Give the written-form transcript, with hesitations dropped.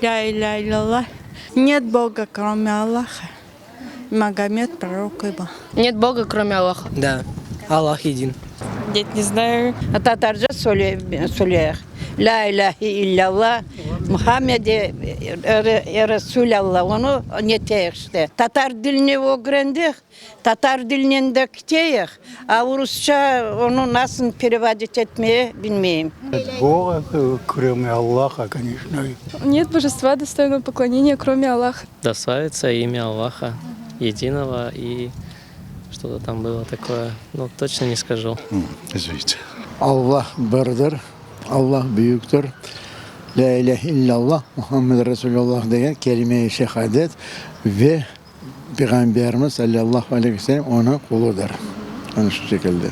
Lâ ilâhe illallah. Net Boga, krome Allaha. Magomed prorok его. Нет Бога, кроме Аллаха. Да, Аллах един. Нет, не знаю. Tatarca söyleyik. Lâ ilâhe illâllah, Muhammed Resulallah, onı neteyik işte. Tatar dilini ögrendik, tatar dilinen de kiteyik, a rusça onı nasıl perevodit etmeye bilmeyim. Нет Бога, кроме Аллаха, конечно. Нет божества, достойного поклонения, кроме Аллаха. Да славится имя Аллаха, единого и что-то там было такое, ну точно не скажу. Извините. Allah birdir, Allah büyüktir. Lâ ilâhe illallah, Muhammed Resulullah degen kelime-i şehadet ve Peyğamberimiz salâllahu aleyhi ve sellem onıñ quludır. Ana şu şekilde.